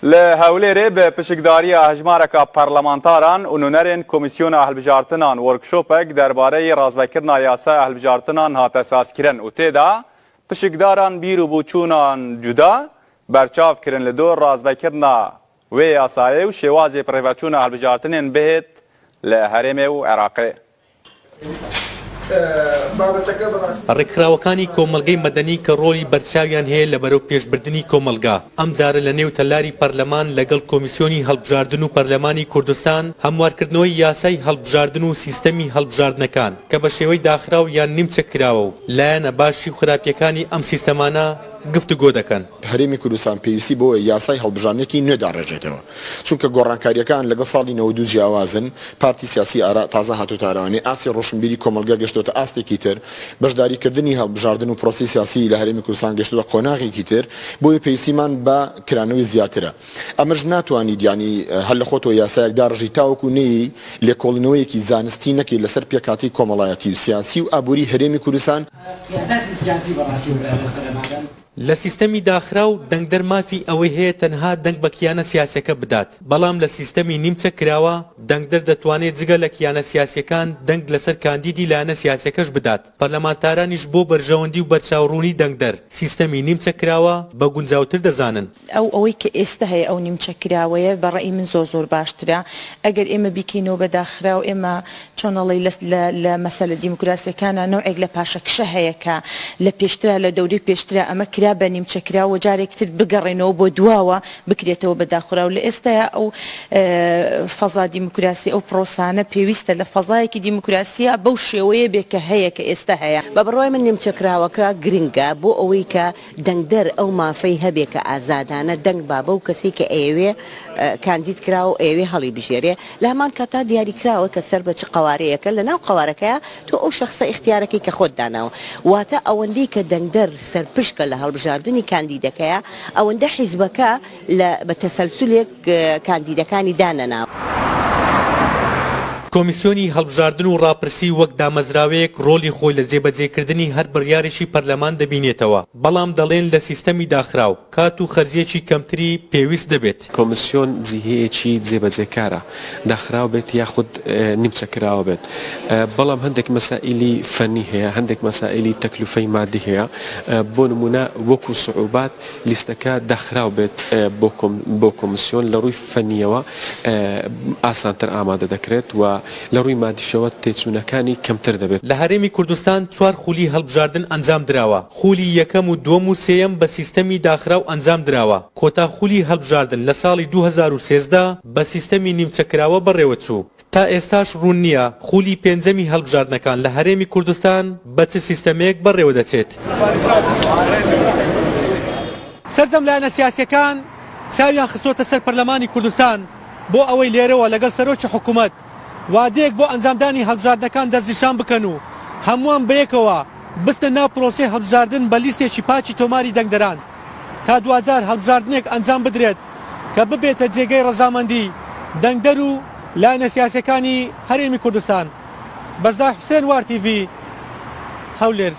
Li Hewlêrê bi pişikdariya hejmareka parlemantaran û nûnerên Komîsyona Hilbijartinan workshopek derbareyî razvekirina yasaya hilbijartinan hate sazkirin û tê de pişikdaran bîr û boçûnan cuda berçav kirin li dor razvekirina wê yasayê û şêwazê birêveçûna hilbijartinên bihêt li herêmê û Iraqê. ڕێکخراوەکانی کۆمەڵگەی مەدەنی کە ڕۆڵی بەرچاویان هەیە لە بەرەو پێشبردنی کۆمەڵگا، ئەمجارە لە نێو تەلاری پەرلەمان لەگەڵ کۆمیسیۆنی هەڵبژاردن و پەرلەمانی کوردستان هەموارکردنەوەی یاسای هەڵبژاردن و سیستەمی هەڵبژاردنەکان کە بە شێوەی داخراو یان نیمچە کراوە و لایەنە باشی و خراپیەکانی ئەم سیستەمانە گفتوگۆ دەکەن. هەرێمی کوردستان پێویستی بەوەیە یاسای هەڵبژاردنێکی نوێ داڕێژێتەوە، چونکە گۆڕانکارییەکان لەگەڵ ساڵی 92 جیاوازن، پارتی سیاسی عێراق تازە هاتۆتە ئاراوانێ، ئاستی ڕۆشنبیری کۆمەڵگە گەشتۆتە ئاستێکی تر، بەشداریکردنی هەڵبژاردن و پرۆسەی سیاسی لە هەرێمی کوردستان گەشتۆتە قۆناغێکی تر، بۆیە پێویستیمان بە کرانەوەی زیاترە. ئەمەش ناتوانیت یانی هەر لە خۆتەوە یاسایەک داڕژی تاوەکو نەیەی لێکۆڵینەوەیەکی زانستی نەکەی لەسەر پێکهاتەی کۆمەڵایەتی و سیاسی و ئابووری هەرێمی کوردستان، لە سیستەمی داخراو دەنگدەر مافی ئەوەی هەیە تەنها دەنگ بە کیانە سیاسیەکە بدات، بەڵام لە سیستەمی نیمچە کراوە دەنگدەر دەتوانێت جگە لە کیانە سیاسیەکان دەنگ لەسەر کاندیدی لایەنە سیاسیەکەش بدات، پەرلەمانتارانیش بۆ بەرژەوەندی و بەرچاوڕوونی دەنگدەر سیستەمی نیمچە کراوە بە گونجاوتر دەزانن. ئەو ئەوەی کە ئێستە هەیە ئەو نیمچە کراوەیە بە ڕەئی من زۆر زۆر باشترە ئەگەر ئێمە بیکەینەوە بە داخراو ئێمە چۆن ئەڵێی لە لە لە مەسەلە دیموکراسیەکانا نەوعێک لە پاشەکشە هەیە کە لە پێشترا لە دەورەی پێشترا ئەمە کرا بە نیمچە کراو و جارێکی تر بگەڕێنەوە بۆ دواوە بکرێتەوە بە داخراو لە ئێستایا ئەو فەزا دیموکراسی ئەو پرۆسانە پێویستە لە فەزایەکی دیموکراسیا بەو شێوەیە بێ کە هەیە کە ئێستا هەیە. بە بڕوای من نیمچە کراوەکە گرنگە بۆ ئەوەی کە دەنگدەر ئەو مافەی هەبێ کە ئازادانە دەنگ با بەو کەسەی کە ئەیەوێ کاندید کراوە و ئەیەوێ هەڵیبژێرێ، لە هەمان کاتا دیاریکراوە کە سەر بە چ قەوارەیەکە، لە ناو قەوارەکەیا تۆ ئەو شەخسە ئیختیارەکەی کە خۆت داناوە. واتە ئەوەندەی کە دەنگدەر سەرپشکە لە هەڵبژاردنی کاندیدەکەیا، ئەوەندە حیزبەکە لە بە تەسەلسولێک کاندیدەکانی دانەناوە. کۆمیسیۆنی هەڵبژاردن و ڕاپرسی وەک دامەزراوەیەک ڕۆڵی خۆی لە جێبەجێکردنی هەر بڕیارێکی پەرلەمان دەبینێتەوە، بەڵام دەڵێن لە سیستەمی داخراو کات و خەرجییەکی کەمتری پێویست دەبێت. کۆمیسیۆن جیهەیەکی جێبەجێکارە، داخراو بێت یاخود نیمچە کراوە بێت، بەڵام هەندێک مەسائیلی فەنی هەیە، هەندێک مەسائیلی تەکلوفەی مادی هەیە، بۆ نموونە وەکو سعوبات لیستەکە داخراو بێت بۆ کۆمسیۆن لە ڕووی فەنییەوە ئاسانتر ئامادە دەکرێت و لە ڕووی مادیشەوە تێچوونەکانی کەمتر دەبێت. لە هەرێمی کوردستان چوار خولی هەڵبژاردن ئەنجام دراوە، خولی یەکەم و دووەم و سێیەم بە سیستەمی داخراو ئەنجام دراوە، کۆتا خولی هەڵبژاردن لە ساڵی 2013 بە سیستەمی نیمچە کراوە بەڕێوەچوو. تا ئێستاش ڕوون نییە خولی پێنجەمی هەڵبژاردنەکان لە هەرێمی کوردستان بە چ سیستەمێک بەڕێوەدەچێت. سەرجەم لایەنە سیاسییەکان چاویان خستۆتە سەر پەرلەمانی کوردستان بۆ ئەوەی لێرەوە لەگەڵ سەرۆکی حکومەت وادەیەک بۆ ئەنجامدانی هەڵبژاردنەکان دەستنیشان بکەن و هەمووان بەیەکەوە بچنە ناو پرۆسەی هەڵبژاردن بە لیستێکی پاکی تۆماری دەنگدەران تا دواجار هەڵبژاردنێک ئەنجام بدرێت کە ببێتە جێگەی ڕەزامەندی دەنگدەر و لایەنە سیاسیەکانی هەرێمی کوردستان. بەشدار حوسێن، وار تیڤی، هەولێر.